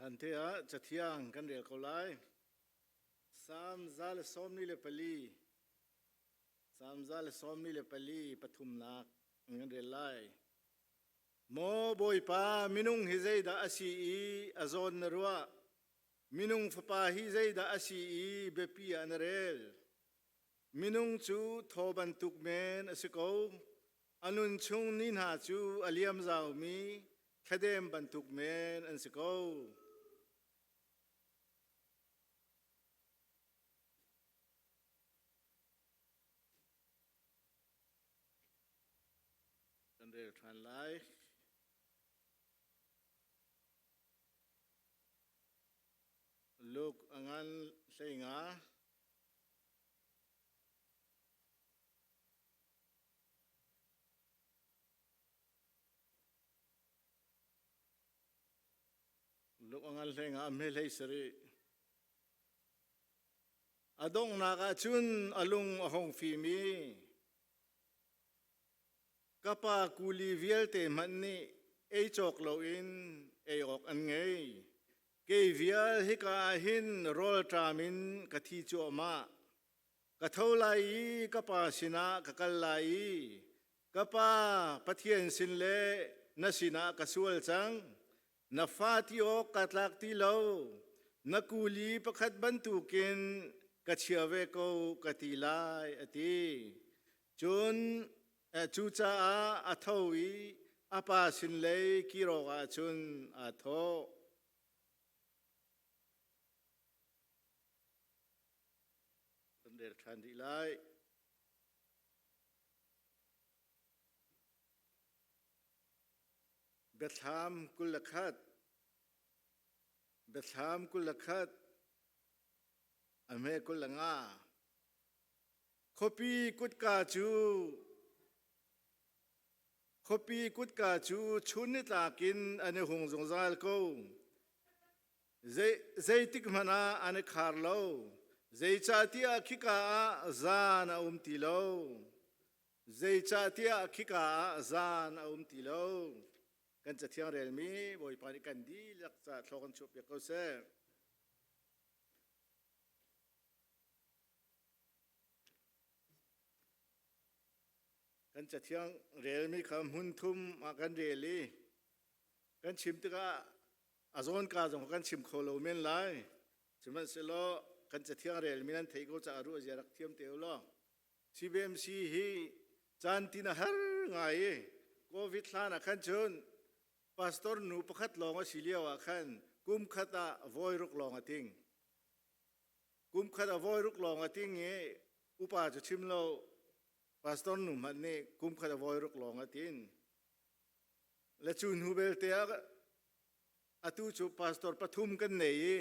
Hlante ah Cathiang kan rel ko lai. Salm 124, Salm 124 pathumnak kan rel lai. Maw Bawipa, minung hi zeidah a si i a zawn na ruah? Minung fapa hi zeidah a si i biapi ah na rel? Minung cu thaw bantuk men a si ko. A nun chung ni hna cu a liam zaumi thladem bantuk men an si ko. Kan rel ṭhan lai. Luke a ngan 15. Luke a ngan 15 a hme 17. A donghnak ah cun a lung a hung fim i Ka pa kuli vialte hmanh nih ei cawk loin ei awk an ngei. Kei vial hika ah hin rawlṭam in ka thi cuahmah. Ka tho lai i ka pa sinah ka kal lai i ka pa Pathian sin le na sinah ka sual cang. Na fa ti awk kaa tlak ti lo. Na kuli pakhat bantukin ka chia ve ko ka ti lai, a ti. Cun cucaah a tho i a pa sin lei kir awkah cun aa thawh. Kan rel ṭhan rih lai. Biathlam 21. Biathlam 21. A hme 25. Khuapi kutka cu Khuapi kutka cu chun nitlak in an i hung zungzal ko. Zeitik hmanh ah an i khar lo. Zeicahtiah khika ah zan a um ti lo. Zeicahtiah khika ah zan a um ti lo. Kan Cathiang relmi Bawipa nih kan dihlak ca thlaw kan chuahpiak ko seh. Kan Cathiang relmi kha hmun thum ah kan rel i kan chim tikah a zawnka zong kan chim kho lo men lai. Sihmanhsehlaw kan Cathiang relmi nan theih ko caah ruah zia rak thiam te u law. CBMC hi caan tin a har ngai i COVID hlan ah khan cun pastor nu pakhat lawng a si lio ah khan kum khat ah voi ruk lawng a ting. Kum khat ah voi ruk lawng a ting i upa cu chim lo pastor nu hmanh nih kum khat ah voi ruk lawng a tin. Le cu hnu belte ah atu cu pastor pathum kan nei i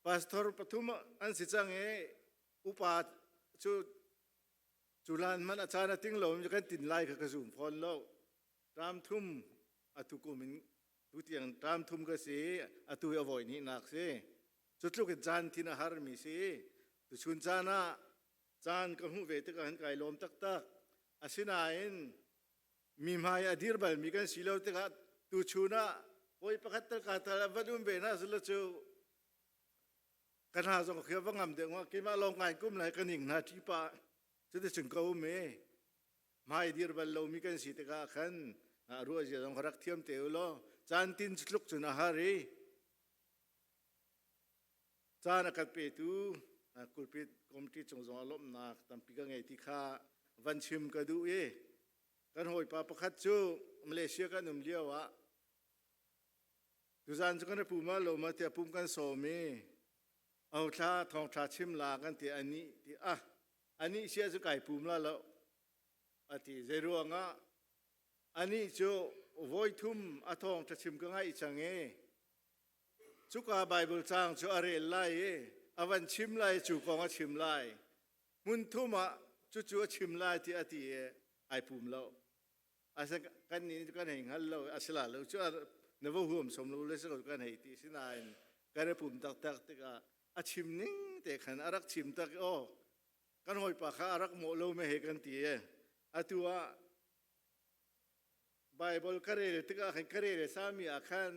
pastor pathum an si cang i upa cu cu hlan hmanh a caan a ting lo kan tin lai kha ka zum fawn lo. Ṭam thum atu kum in tu tiang ṭam thum ka si atu hi a voi hnihnak si. Cu tluk in caan thin a harmi si. Tuchun caan ah caan ka hmuh ve tikah hin kai lawm taktak. Asinain mi hmai a dir balmi kan si lo tikah tuchun ah hawi pakhat tal ka tal van um ve na sila cu ka hna zong khi va ngam deuh nga keimah lawng ngai kum lai ka ning hna ṭi pa cuticun ka um i hmai dir bal lomi kan si tikah khan ruah zia zong rak thiam te u law caan tin tluk cun a har i caan a kan petu kulpit committee cung zong a lawmhnak tampi ka ngei ti kha van chim ka duh i kan hawipa pakhat cu Malaysia kan um lio ah Tuzaan cu kan pu ma lo ma tiah pum kan sawm i thla thawngṭha chim la kan ti anih ti ah anih sia cu kai pum la lo ati zeiruangah anih cu voi thum a thawngṭha chim ka ngaih cang i cuka Bible caang cu a rel lai i a van chim lai cu kong a chim lai hmun thum ah cucu a chim lai ti a ti i ai pum lo Kan nih kan hei hngal lo a si la lo cu na va huam som lo le si lo kan hei ti sinain kan i pum taktak tikah a chim ning te khan a rak chim tak aw kan hawipa kha a rak mawh lo me he kan ti e atu ah Bible ka rel tikah khan ka rel sami ah khan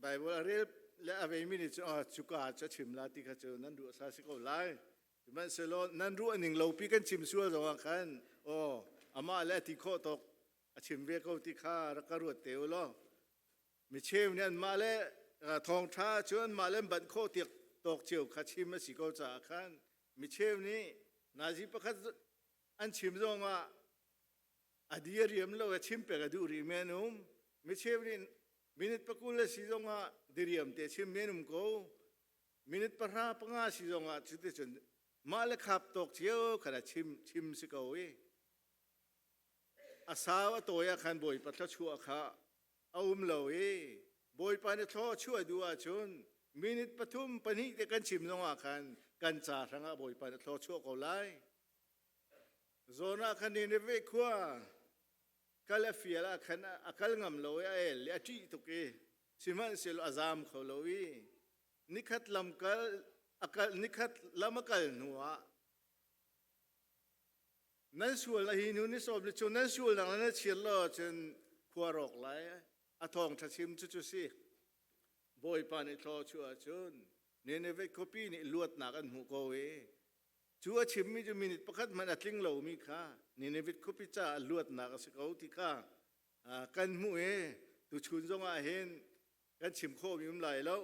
Bible a rel. le a veimi nih cun cuka cu a chim la ti kha cu nan ruah sa si ko lai. Sihmanhsehlaw nan ruah ning lopi kan chim sual zongah khan aw amah le a ti khawh tawk a chim ve ko ti kha rak ka ruat te u law. Mi cheu nih anmah le thawngṭha cu anmah le an banh khawh tiak tawk cio kha chim a si ko caah khan mi cheu nih nazi pakhat an chim zongah a di a riam lo a chim pek a duh rih mi an um. Mi cheu nih minute pakul a si zongah diriam te chim mi an um ko. Minute pahra panga si zongah cuticun mah le khap tawk cio khan a chim chim si ko i a sau a tawi ah khan Bawipa thluachuah kha a um lo i Bawipa nih thluachuah duh ahcun minute pathum pahnih te kan chim zongah khan kan ca hrangah Bawipa nih thluachuah ko lai. Zawn ah khan Nineveh khua kal a fial ah khan a kal ngam lo i a el i a ṭih tuk i sihmanhsehlaw a zaam kho lo i nikhat lam kal a kal nikhat lam a kal hnu ah nan sual hi nu ni sawm ni cu nan sual nang na chir lo cun khua rawk lai a thawng ṭha chim cu cu si Bawipa nih thlaw chu ahcun Nineveh khuapi nih luatnak an hmuh ko i Cu a chimmi cu minute pakhat hmanh a tling lomi kha Nineveh khuapi caah luatnak a si ko ti kha kan hmuh i tuchun zongah hin kan chim khawhmi um lai lo.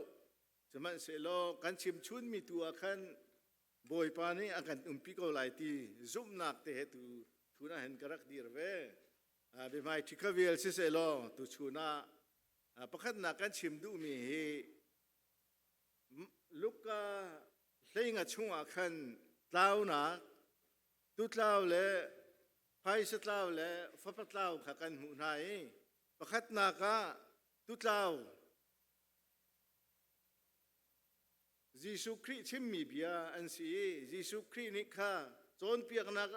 Sihmanhsehlaw kan chim chunmi tu ah khan Bawipa nih a kan umpi ko lai ti zumhnak te he tu chun ah hin ka rak dir ve. Biahmai ṭhi kha vial sisehlaw tuchun ah pakhatnak kan chim duhmi hi Luka hleinga chungah khan tlaunak, tutlau le phaisa tlau le fapa tlau kha kan hmuh hna i pakhatnak ah tutlau Jesuh Khrih chimmi bia an si i Jesuh Khrih nih kha cawnpiaknak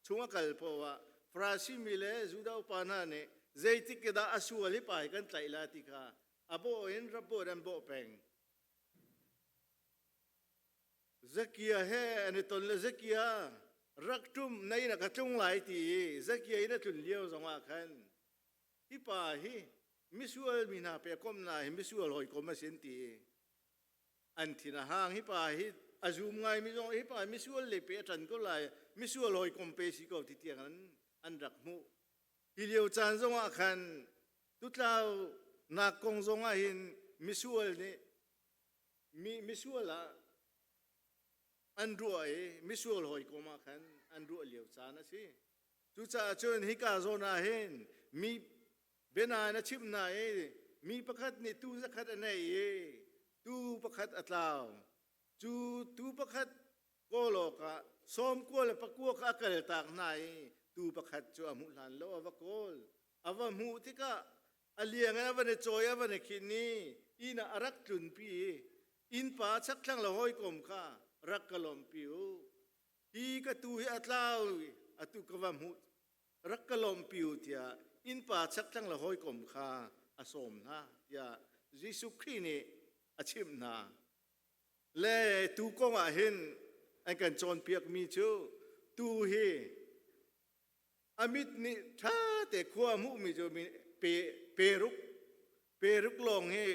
chung a kal poah Farasi mi le Judah upa hna nih zeitik dah a sual hi pa hi kan tlaih la ti kha a bawh in rap an bawh peng. Zakia he an i ton le Zakia rak ṭum na inn ah ka tlung lai ti i Zakia inn a tlun lio zongah khan hi pa hi misual mi hna pe kom na hi misual hawikom a sin ti i an thin a hang. Hi pa hi a zum ngai mi zong hi pa misual le pe a ṭan ko lai, misual hawikom pe si ko ti tiang an an rak hmuh. Hi lio caan zongah khan tutlau nak kong zongah hin misual nih mi misual ah an ruah i misual hawikom ah khan an ruah lio caan a si. Cucaah cun hika zawn ah hin mi biana na chimh hna i mi pakhat nih tuu zakhat a nei i tuu pakhat a tlau. Cu tuu pakhat kawl awkah sawmkua le pakua kha a kaltak hna i tuu pakhat cu a hmuh hlan lo a va kawl. A va hmuh tikah a liang in a van i cawi a van i khin i inn ah a rak tlunpi i innpa chakthlang le hawikom kha rak ka lawmhpi u. Hi ka tuu hi a tlau i atu ka va hmuh rak ka lawmhpi u tiah innpa chakthlang le hawikom kha a sawm hna tiah Jesuh Khrih nih a chimh hna. Le tuu kong ah hin an kan cawnpiakmi cu tuu hi a mit nih ṭha te khua hmuhmi cu pe peruk peruk lawng hi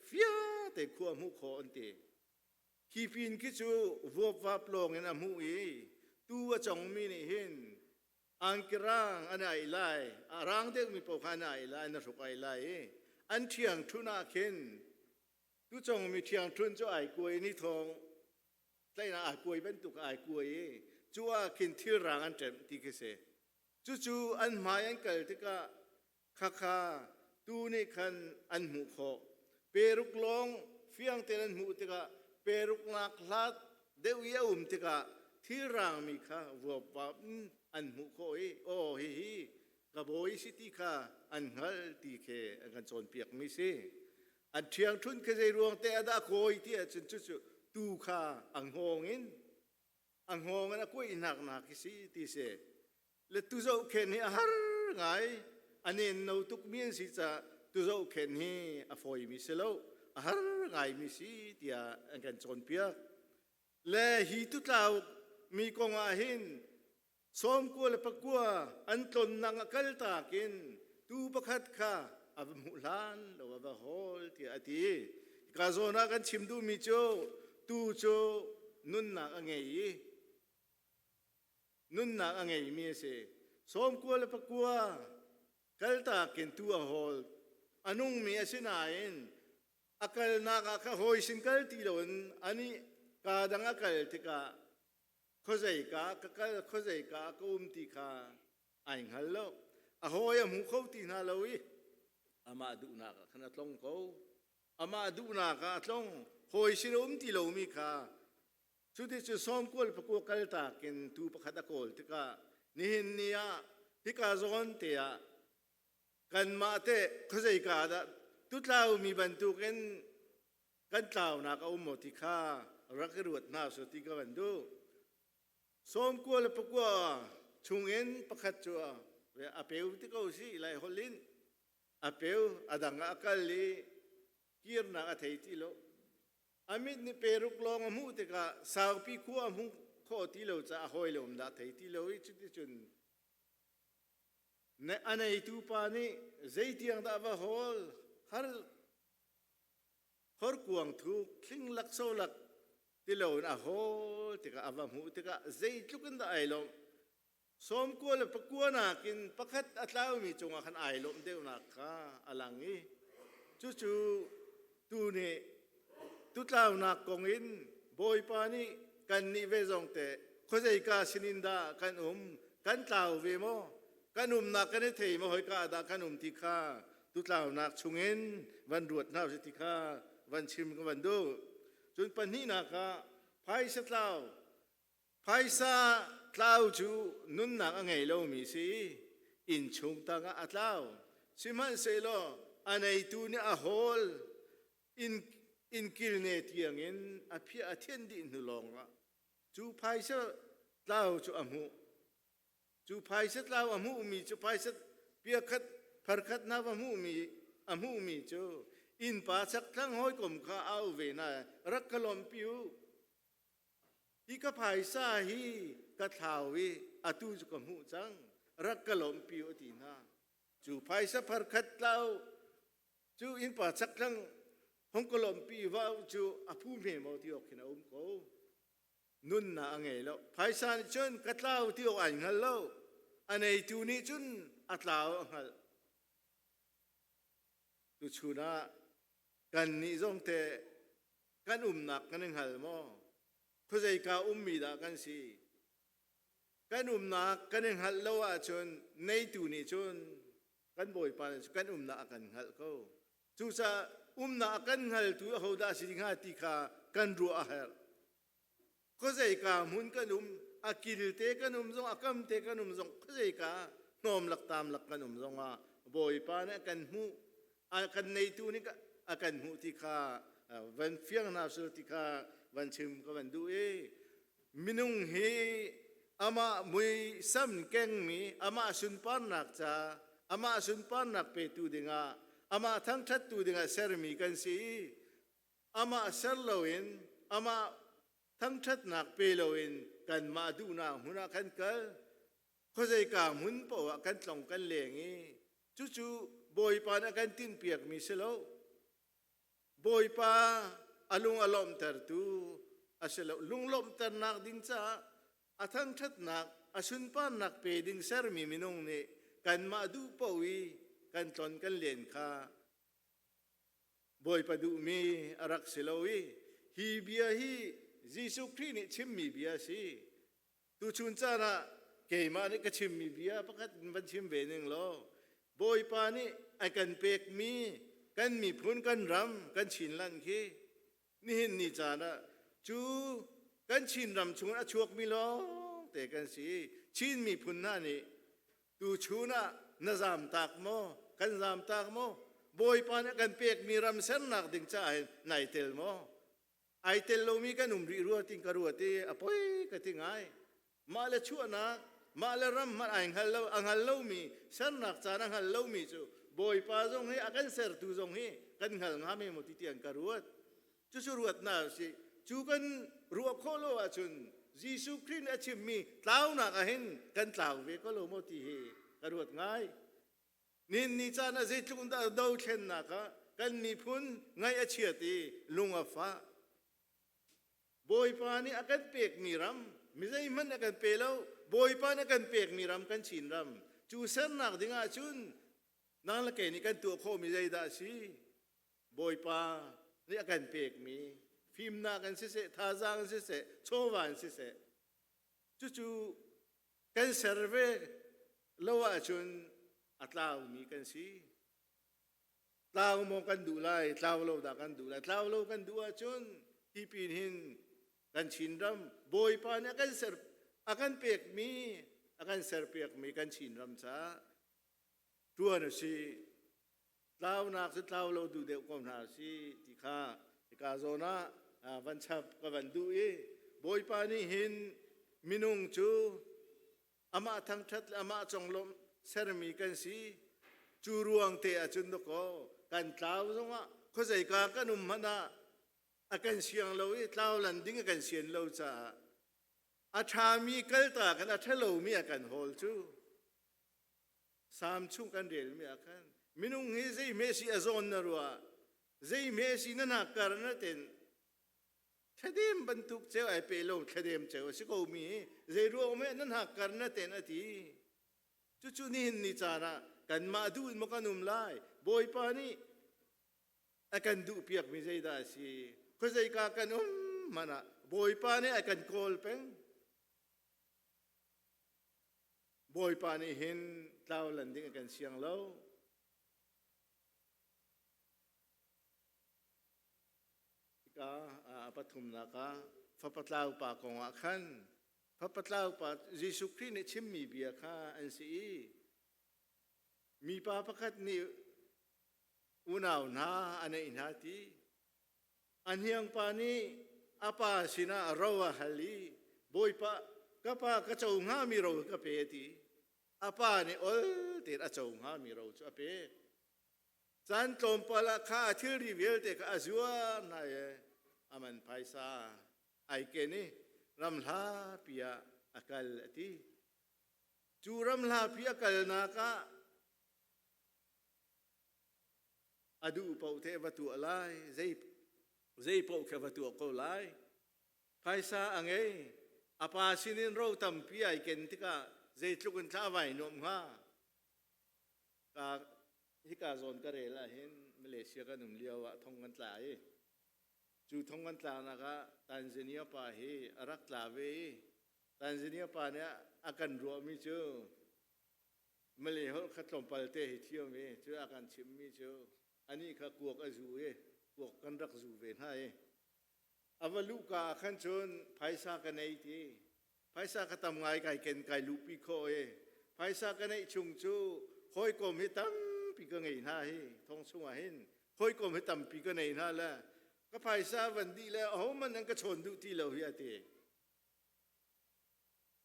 fiang te khua hmuh khawh an ti. Khi pin khi cu vuapvap lawng in a hmuh i tuu a congmi nih hin angki rang an ai lai, a rang deuhmi paoh kha an ai lai, an hruk ai lai i an ṭhiang ṭhun ah khin tucongmi ṭhiang ṭhun cu ai kuai ni thawng tlaihnak ai kuai bantuk ai kuai i cu ah khin thil rang an ṭemh ti khi si. Cucu an hmai an kal tikah khakha tu nih khan an hmuh khawh. Peruk lawng fiang tein an hmuh tikah peruk nak hlat deuh i a um tikah thil rangmi kha vuapvap in an hmuh khawh i aw hihi ka bawi si ti kha an hngal ti khi an kan cawnpiakmi si. An ṭhiangṭhunh khi zei ruang te ah dah a kawi ti ahcun cucu tuu kha a hngawng in a hngawng in a kuaihnak nak khi si ti si. Le tu zohkhenh hi a har ngai, a nen no tukmi an si caah tu zohkhenh hi a fawimi si lo, a har ngaimi si tiah an kan cawnpiak. Le hi tutlau mi kong ah hin 91 le pakua an tlonnak a kal takin tuu pakhat kha a va hmuh hlan lo a va hawl tiah a ti. Hika zawn ah kan chim duhmi cu tuu cu nunnak a ngei i nunnak a ngeimi a si. 99 kaltak in tuu a hawl. A nungmi a si nain a kalnak ah kha hawi sin kal ti loin anih kaa dang a kal tikah khuazeika ka kal khuazeika ka um ti kha ai hngal lo. A hawi a hmu kho ti hna lo i amah duhnak ah khan a tlong ko. Amah duhnak ah a tlong. Hawi sin a um ti lomi kha cuticun sawmkual pakua kaltak in tuu pakhat a kawl tikah nihin ni ah hika zawn te ah kanmah teh khuazeika dah tutlaumi bantukin kan tlaunak a um maw ti kha rak i ruat hna su ti ka van duh. 99 chungin pakhat cu a peu ti ko si lai holh in a peu a dang ah a kal i kirnak a thei ti lo. A mit nih peruk lawng a hmuh tikah saupi khua a hmuh khawh ti lo caah a hawile um dah thei ti lo i cuticun a neitu pa nih zeitiang dah va hawl har horkuang thuk thling lak so lak ti loin a hawl tikah a va hmuh tikah zeitluk in dah ai lawmh. 99 nakin pakhat a tlaumi cungah khan ai lawmh deuhnak kha a lang i cucu tu nih tutlaunak kong in Bawipa nih kannih ve zong teh khuazeika sinin dah kan um, kan tlau ve maw, kan umnak kan i thei maw, hoika ah dah kan um ti kha tutlaunak chungin van ruat hna usih ti kha van chim ka van duh. Cun pahnihnak ah phaisa tlau. Phaisa tlau cu nunnak a ngei lomi si, innchung tangah a tlau. Sihmanhsehlaw a neitu nih a hawl, inn inn kilne tiangin a phiah a thianh dih hnu lawngah cu phaisa tlau cu a hmuh. Cu phaisa tlau a hmuhmi cu phaisa piakhat pharkhat na va hmuhmi a hmuhmi cu innpa chakthlang hawikom kha a au ve na rak ka lawmhpi u. Hi ka phaisa hi ka thlau i atu cu ka hmuh cang, rak ka lawmhpi u ti hna. Cu phaisa pharkhat tlau cu innpa chakthlang hong ka lawmhpi va cu a phu hme maw ti awk khin a um ko. Nunnak a ngei lo. Phaisa nih cun ka tlau ti awk ai hngal lo. A neitu nih cun a tlau a hngalh. Tuchun ah kannih zong teh kan umnak kan i hngal maw? Khuazeika ummi dah kan si? Kan umnak kan i hngalh lo ahcun neitu nih cun kan Bawipa nih kan umnak a kan hngalh ko. Cucaah umnak a kan hngaltu ahodah a si hnga ti kha kan ruah a herh. Khuazeika hmun kan um, a kilte kan um zong, a kamte kan um zong, khuazeika hnawm lak tam lak kan um zong ah Bawipa nih a kan hmuh, a kan neitu nih a kan hmuh ti kha van fiang hna sul ti kha van chim ka van duh i minung hi amah muisam kengmi amah sunparnak ca amah sunparnak petu dingah amah thangṭhattu dingah sermi kan si i amah ser loin amah thangṭhatnak pe loin kanmah duhnak hmun ah kan kal, khuazeika hmun paoh ah kan tlong kan leng i cucu Bawipa nih a kan tinhpiakmi si lo. Bawipa a lung a lawmhtertu a si lo. Lunglawmhternak ding caah a thangṭhatnak, a sunparnak pe ding sermi minung nih kanmah duh paoh i kan tlon kan len kha Bawipa duhmi a rak si lo i hi bia hi Jesuh Khrih nih chimmi bia a si. Tuchun caan ah keimah nih ka chimmi bia pakhat in van chim ve ning law Bawipa nih a kan pekmi kan miphun kan ram kan Chinland khi nihin ni caan ah cu kan Chin ram chung a chuakmi lawng te kan si. Chin miphun hna nih tuchun ah na zamtak maw, kan zamtak maw, Bawipa nih a kan pekmi ram sernak ding caah hin nai tel maw? Ai tel lomi kan um rih rua tin ka ruat i a poi ka ti ngai. Mah le chuahnak, mah le ram hmanh ai hngal lo, a hngal lomi, sernak caan a hngal lomi cu Bawipa zong hi a kan sertu zong hi kan hngal hnga me maw ti tiang ka ruat. Cucu ruat hna usih. Cu kan ruah khawh lo ahcun Jesuh Khrih nih a chimmi tlaunak ah hin kan tlau ve ko lo maw ti hi ka ruat ngai. Nin ni caan ah zeitluk in dah dothlennak ah Kan miphun ngaih a chiat i lung a fah. Bawipa nih a kan pekmi ram, mi zeihmanh a kan pe lo, Bawipa nih a kan pekmi ram kan Chin ram. Cu sernak ding ahcun nang le kei nih kan tuah khawhmi zeidah a si? Bawipa nih a kan pekmi fimnak in siseh, thazaang in siseh, chawva in siseh, cucu kan ser ve lo ahcun a tlaumi kan si. Tlau maw kan duh lai, tlau lo dah kan duh lai. Tlau lo kan duh ahcun hi pin hin kan Chinram Bawipa nih a kan ser a kan pekmi a kan serpiakmi kan Chinram caah ṭuan a si. Tlaunak cu tlau lo duh deuh ko hna si ti kha hika zawn ah van chap ka van duh i Bawipa nih hin minung cu amah thangṭhat le amah conglawmh sermi kan si. Cu ruang te ahcun dakaw kan tlau zongah khuazeika kan um hmanh ah a kan siang lo i tlau lan ding a kan sian lo caah a ṭhami kaltak in a ṭhalomi a kan hawl cu. Salm chung kan relmi ah khan minung hi zei hme si a zawn na ruah, zei hme si na hnak kar na ten thladem bantuk ceu ai pe lo, thladem ceu a si ko mi zei ruang me nan hak kar na ten a ti. Cucu nihin ni caan ah kanmah duh in maw kan um lai, Bawipa nih a kan duh piak mi zeidah a si? Khuazeika kan um hmanh ah Bawipa nih a kan kawl peng. Bawipa nih hin tlau lan ding a kan siang lo. Hika a pathumnak ah fapatlau pa kong ah khan fapatlau pa Jesuh Khrih nih chimmi bia kha an si i mipa pakhat nih unau hna a neih hna ti a hniangpa nih a pa sinah ro a hal i, "Bawipa, ka pa, ka co hngami ro ka pe," a ti. A pa nih ol tein a co hngami ro cu a pek. Caan tlawmpal ah kha a thilri vialte kha a zuar hna i a man phaisa ai ken i ram hlapi ah a kal a ti. Cu ram hlapi a kalnak ah a duh paoh te va tuah lai, zei zei paoh kha va tuah ko lai. Phaisa a ngei, a pa sinin ro tampi ai ken tikah zeitluk in thla a vai nuam hnga. Ka hika zawn ka rel ahhin Malaysia kan um lio ah thong kan tla i cu thong kan tlaknak ah Tanzania pa hi a rak tla ve i Tanzania pa nih a kan ruahmi cu Malay holh kha tlawmpal te hi thiam i cu a kan chimmi cu anih kha kuak a zu i kuak kan rak zu ve hna i a va luhka ah khan cun phaisa ka nei ti, phaisa ka tam ngai kai ken, kai luhpi khawh i phaisa ka neih chung cu hawikom hi tampi ka ngei hna, hi thong chungah hin hawikom hi tampi ka nei hna le ka phaisa van dih le ahohmanh an ka chawn duh ti lo hi a ti.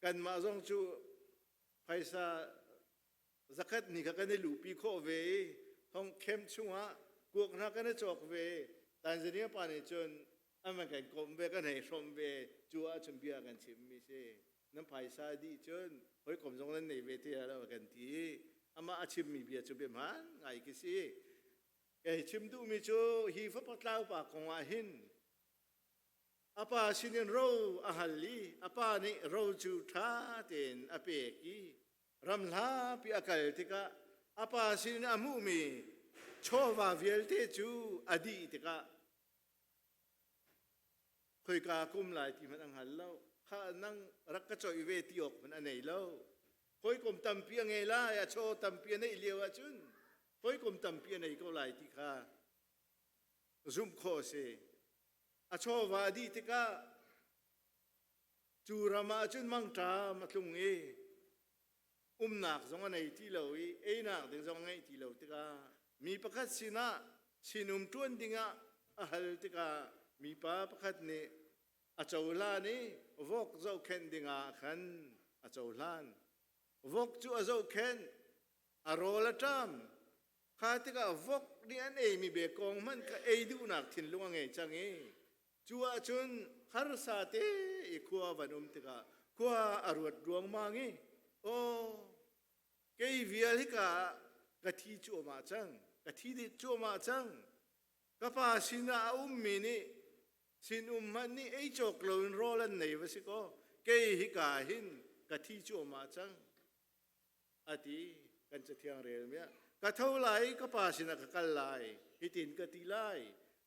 Kanmah zong cu phaisa zakhat ni kha kan i luhpi khawh ve i thong camp chungah kuak hna kan i cawk ve. Tanzania pa nih cun an van kan komh ve, kan hei hrawmh ve. Cu ahcun bia kan chimmi si, nan phaisa dih cun hawikom zong nan nei ve ti lo kan ti. Amah a chimmi bia cu bia hmaan ngai khi si. Kei chim duhmi cu hi fapa tlau pa kong ah hin a pa sinin ro a hal i a pa nih ro cu ṭha tein a pek i ram hlapi a kal tikah a pa sinin a hmuhmi chawva vialte cu a dih tikah khoika kum lai ti hmanh a hngal lo. Kha nang rak ka coih ve ti awk hmanh a nei lo. Hawikom tampi a ngei lai, a chaw tampi a neih lio ahcun hawikom tampi a nei ko lai ti kha zumh khawh a si. A chawva a dih tikah cu ram ah cun mangṭam a tlung i umnak zong a nei ti lo i einak ding zong a ngeih ti lo tikah mi pakhat sinah sinum ṭuan dingah a hal tikah mipa pakhat nih a cohlan i vok zohkhenh dingah khan a cohlan. Vok cu a zohkhenh, a rawl a ṭam. Kha tikah vok nih an eimi bekawng hmanh kha ei duhnak thinlung a ngei cang i cu ahcun harsa te i khua van um tikah khua a ruat ruangmang i, aw, kei vial hika ah ka thi cuahmah cang, ka thi dih cuahmah cang. Ka pa sinah a ummi nih sinum hmanh nih ei cawk loin rawl an nei va si kaw kei hika hin ka thi cuahmah cang a ti. Kan cathiang rel mi ah ka tho lai i ka pa sinah ka kal lai, hitin ka ti lai: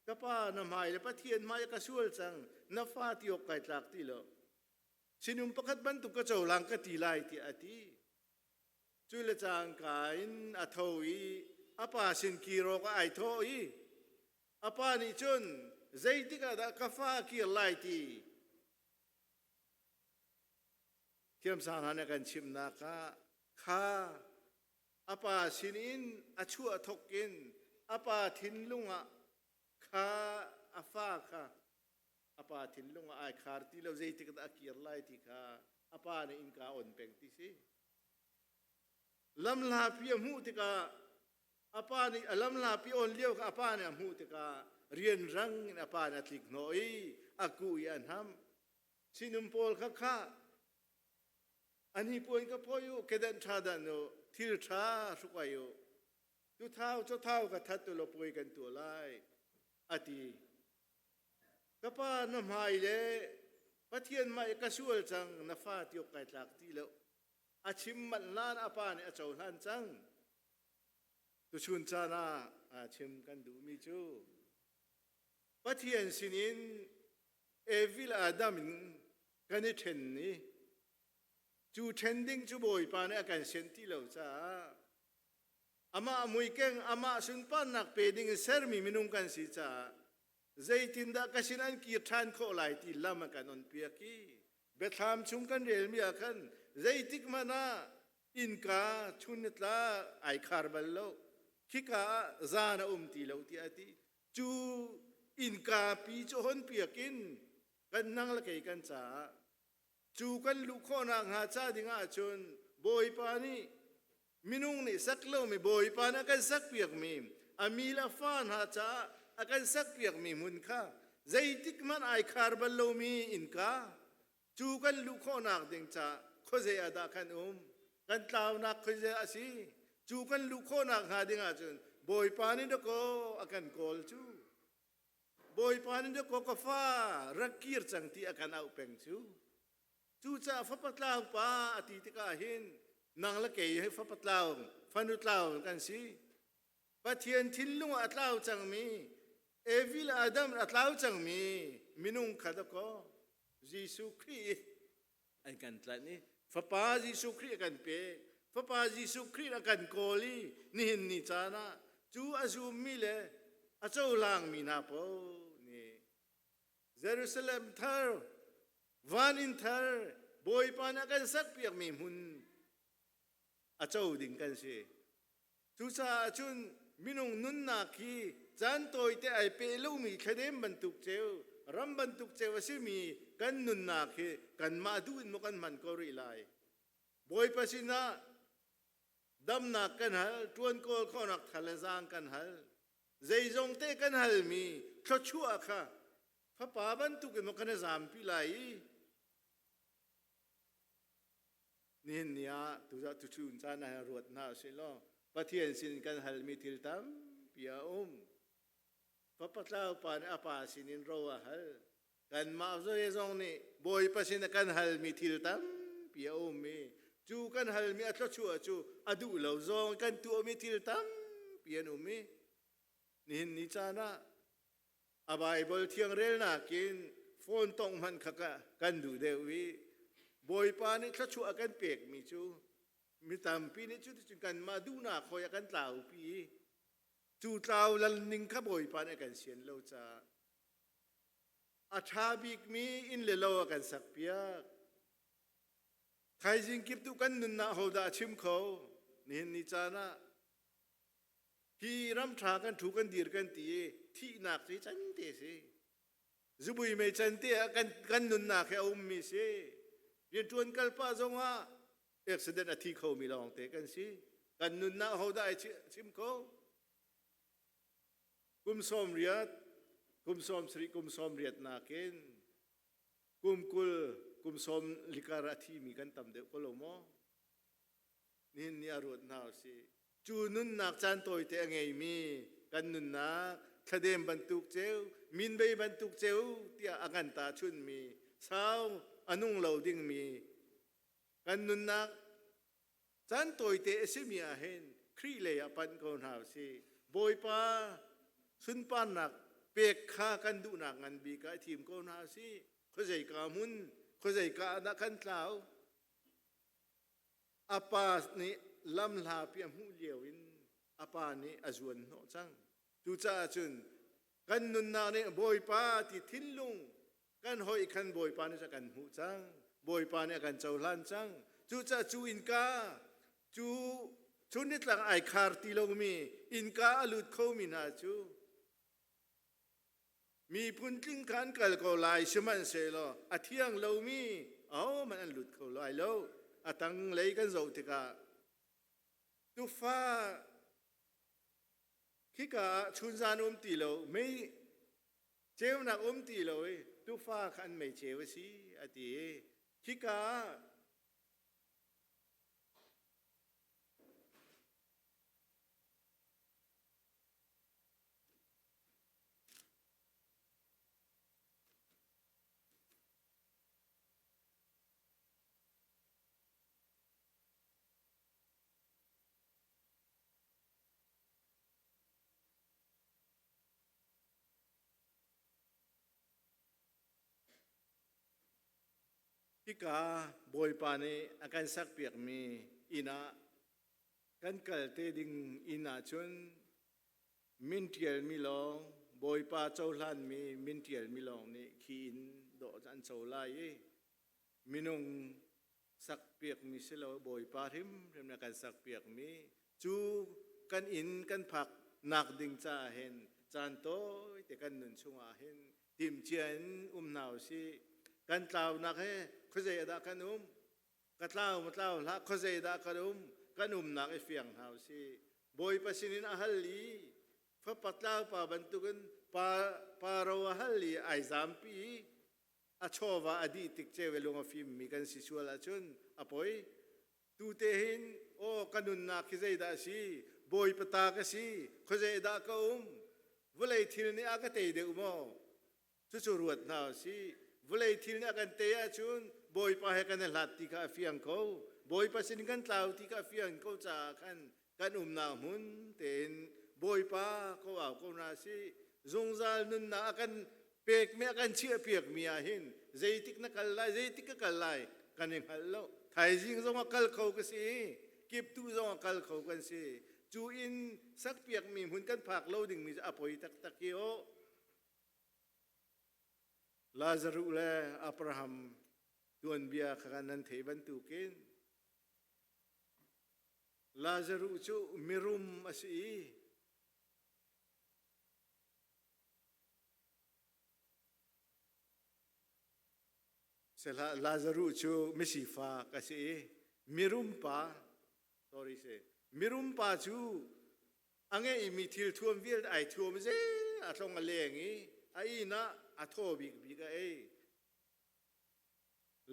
Ka pa, na hmai le Pathian hmai ka sual cang, na fa ti awk kai tlak ti lo, sinum pakhat bantuk ka cohlang ka ti lai, tiah a ti. Cu le cangka in a tho i a pa sin kir awk ah ai thawh i a pa nih cun, zeitik ah dah ka fa a kir lai ti thiamsang hna nih kan chimhnak ah kha a pa sinin a chuah thawk in a pa thinlung ah kha a fa kha a pa thinlung ah ai khar ti lo, zeitik dah a kir lai ti kha a pa nih innka on peng ti si. Lamhlapi a hmuh tikah a pa nih a lamhlapi on lio kha a pa nih a hmuh tikah rianrang in a pa nih a tlik hnawh i a kuh i a hnamh. Sinum pawl kha kha a hnipuan ka phawi u, kedan ṭha dan u, thil ṭha hruk ai u, tuthau chawthau ka that u law puai kan tuah lai, a ti. Ka pa, na hmai le Pathian hmai ka sual cang, na fa ti awk kai tlak ti lo. A chim manh hlan a pa nih a cohlan cang. Tuchun caan ah a chim kan duhmi cu Pathian sinin Evi le Adam in kan i ṭhen i cu ṭhen ding cu Bawipa nih a kan sianh ti lo caah amah muikeng, amah sunparnak pe ding in sermi minung kan si caah zeitindah ka sin an kir ṭhan khawh lai ti lam a kan onpiak i biathlam chung kan relmi ah khan zeitik hmanh ah innka chun ni tla ai khar bal lo, khika ah zan a um ti lo tiah a ti. Cu innka pi cu hon piak in kan nang le kei kan caah cu kan luh khawhnak hnga ca ding ahcun Bawipa nih minung nih sak lomi, Bawipa nih a kan sakpiakmi, a mi le a fa hna caah a kan sakpiakmi hmun kha, zeitik hmanh ai khar bal lomi innka cu kan luh khawhnak ding caah khuazei ah dah kan um, kan tlaunak khuazei a si, cu kan luh khawhnak hnga ding ahcun Bawipa nih dakaw a kan kawl cu, Bawipa nih dakaw ka fa rak kir cang ti a kan auh peng cu. Cucaah fapa tlau pa a ti tikah hin nang le kei hi fapa tlau, fanu tlau kan si. Pathian thinlung ah a tlau cangmi, Evi le Adam a tlau cangmi minung kha dakaw Jesuh Khrih an kan tlanh i Fapa Jesuh Khrih a kan pek. Fapa Jesuh Khrih a kan kawl i nihin ni caan ah cu a zummi le a cohlangmi hna paoh nih Jerusalem thar, van inn thar, Bawipa nih a kan sakpiakmi hmun a co ding kan si. Cucaah cun minung nunnak hi caan tawite ai pe lomi thladem bantuk ceu, ram bantuk ceu a simi kan nunnak hi kanmah duh in maw kan hman ko rih lai. Bawipa sinah damnak kan hal, ṭuan kawl khawhnak thal le zaang kan hal. Zeizong te kan halmi thluachuah kha fapa bantuk in maw kan i zampi lai i nihin ni ah tuzah tuchun caan ah ruat hna usih law Pathian sin kan halmi thil tampi a um. Fapa tlau pa nih a pa sinin ro a hal. Kanmah zong nih Bawipa sin kan halmi thil tampi a um i cu kan halmi a thluachuah cu a duh lo zong kan tuahmi thil tampi an um i nihin ni caan ah a Baibal thiang relnak in phone tongh hmanh kha kan duh deuh i Bawipa nih thluachuah a kan pekmi cu mi tampi nih cuticun kanmah duhnak hawi a kan tlaupi i cu tlau lal ning kha Bawipa nih a kan sian lo caah a ṭha bikmi inn le lo a kan sakpiak. Thaizing kip tu kan nunnak hodah a chim kho? Nihin ni caan ah hi ram ṭha kan ṭhu kan dir kan ti i thihnak cu can te si. Zubui mei can te ah kan nunnak hi a ummi si. Rianṭuan kal pah zongah accident a thi khomi lawng te kan si. Kan nunnak hodah ai chim kho? Kum 80, kum 70, kum 80 nakin kum 20, kum sawm likar a thimi kan tam deuh ko lo maw? Nihin ni a ruat hna usih. Cu nunnak caan tawite a ngeimi kan nunnak. thladem bantuk ceu, minmei bantuk ceu tiah a kan tahchunhmi, sau a nung lo dingmi kan nunnak caan tawite a simi ah hin Khrih lei ah panh ko hna usih. Bawipa sunparnak pek kha kan duhnak ngan bik ah i thim ko hna usih. Khuazeika hmun, khuazeika ah dah kan tlau? A pa nih lam hlapi a hmuh lio in a pa nih a zuan hnawh cang. Cucaah cun kan nunnak nih Bawipa ti thinlung kan hoi khan Bawipa nih a kan hmuh cang. Bawipa nih a kan cohlan cang. Cucaah cu innka cu chun nitlak ai khar ti lomi innka a lut khomi hna cu Miphun tling kha an kal ko lai, sihmanhsehlaw a thiang lomi ahohmanh an lut kho lai lo. A tanglei kan zoh tikah tufa khika ah chunzan um ti lo, mei ceunak um ti lo i tufa kha an mei ceu a si a ti i khika ah Hika Bawipa nih a kan sakpiakmi inn ah kan kal te ding inn ahcun Min ṭialmi lawng, Bawipa cohlanmi min ṭialmi lawng nih khi inn dawh an co lai i minung sakpiakmi si lo Bawipa hrimhrim na kan sakpiakmi cu kan inn kan phak nak ding caah hin caan tawite kan nun chungah hin timhcia in um hna usih. Kan tlaunak he khuazei ah dah kan um? Ka tlau ma tlau hlah, khuazei dah kan um? Kan umnak i fiang hna usih. Bawipa sinin a hal i fapa tlau pa bantukin pa, pa ro a hal i ai zampi i a chawva a dih tik ceu i lung a fimmi kan si sual ahcun a poi. Tu te hin aw ka nunnak hi zeidah a si? Bawipa ta ka si, khuazei dah ka um? Vawlei thil nih a ka tei deuh maw? Cucu ruat hna u sih. Vawlei thil nih a kan tei ahcun Bawipa he kan i hlat ti kha a fiang ko. Bawipa sin kan tlau ti kha a fiang ko caah khan kan umnak hmun tein Bawipa ko au ko hna sih. Zungzal nunnak a kan pekmi a kan chiahpiakmi ah hin zeitik na kal lai, zeitik ka kal lai kan i hngal lo. Thaizing zong a kal kho ka si i kiptu zong a kal kho kan si. Cu inn sakpiakmi hmun kan phak lo dingmi cu a poi taktak hi aw. Lazaruh le Abraham tuanbia kha nan theih bantukin Lazaruh cu mirum a si i Lazaruh cu misifak a si i mirum pa sorry si mirum pa cu A ngeihmi thilthuam vialte ai thuam ze a tlong a leng i a inn ah a thaw bikbik a ei.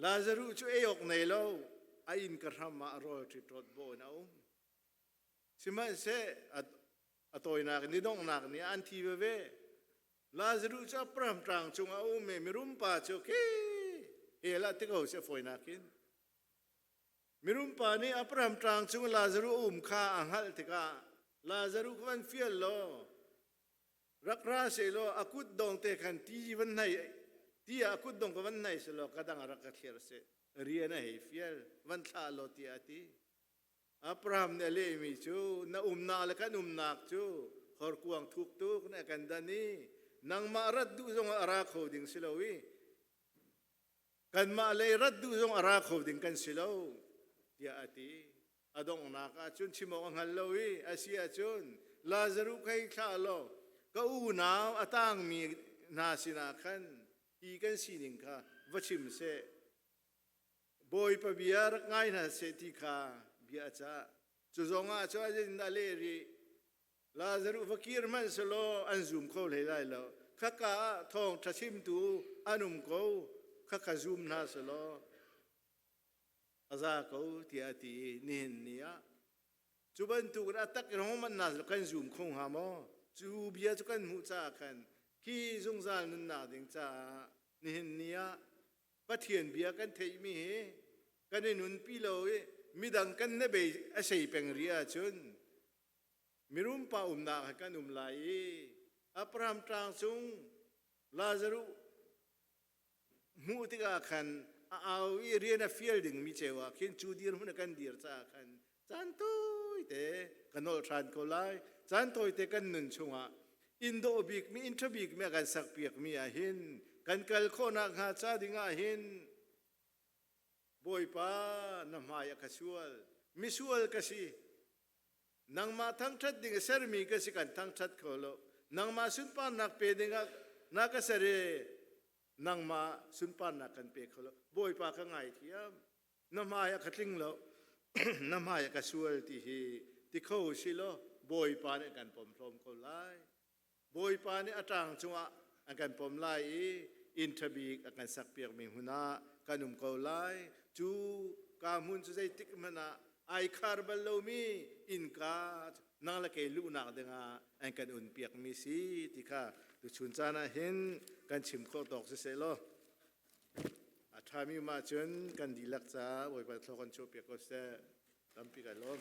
Lazaruh cu ei awk nei lo, a inn ka hram ah rawl ṭiṭawt bawh in a um. Sihmanhseh a tawinak ni donghnak ni ah an thi veve. Lazaruh cu Abraham tlang cung ah a um i mirum pa cu khi hell ah ti ko seh fawinak in. Mirum pa nih Abraham tlang cung Lazaruh a um kha a hngalh tikah Lazaruh kha van fial law rak ra sehlaw a kut dong te khan ti van hnai ti ah a kut dong ka van hnai selaw ka dang rak ka thliar seh rian a hei fial van thlah law tiah a ti. Abraham nih a lehmi cu na umnak le kan umnak cu horkuang thuk tuk na kan dan i nangmah rat duh zong ah a ra kho ding si lo i Kanmah lei rat duh zong a ra kho ding kan si lo, tiah a ti. A donghnak ah cun chim awk a hngal lo i a si ahcun Lazaruh kha hi thlah law ka unau a tangmi hna sinah khan hi kan sining kha va chim seh. Bawipa bia rak ngai hna seh ti kha bia a cah. Cu zongah cun a leh rih. Lazaruh va kir hmanh selaw an zum kho hlei lai lo. Khaka ah thawngṭha chimtu an um ko, khakha zum hna selaw a za ko tiah a ti i nihin ni ah cu bantukin a tak in hong hmanh hna selaw kan zum kho hnga maw? Cu bia cu kan hmuh caah khan khi zungzal nunnak ding caah nihin ni ah Pathian bia kan theihmi hi kan i nunpi lo i midang kan hnabei a sei peng rih ahcun mirum pa umnak ah kan um lai i Abraham tlang cung Lazaruh hmuh tikah khan a au i rian a fial dingmi ceu ah khin cu dirhmun a kan dir caah khan caan tawite ka nolh ṭhan ko lai. Caan tawite kan nun chungah inn dawh bikmi, inn ṭha bikmi a kan sakpiakmi ah hin kan kal khawhnak hnga ca dingah hin Bawipa, na hmai a ka sual, misual ka si. Nangmah thangṭhat ding a sermi ka si, kan thangṭhat kho lo. Nangmah sunparnak pe dingah na ka ser i nangmah sunparnak kan pe kho lo. Bawipa, ka ngaithiam. Na hmai a ka tling lo. Na hmai a ka sual ti hi ti kho si law Bawipa nih kan pom hlawm ko lai. Bawipa nih a ṭang cungah an kan pom lai i inn ṭha bik a kan sakpiakmi hmun ah kan um ko lai. Cu ka hmun cu zeitik hmanh ah ai khar bal lomi innka nang le kei luhnak dingah an kan unpiakmi si ti kha tuchun caan ah hin kan chim khawh tawk siseh law a ṭhami um ahcun kan dihlak caah Bawipa thlaw kan chuahpiak ko seh. Tampi kai lawm.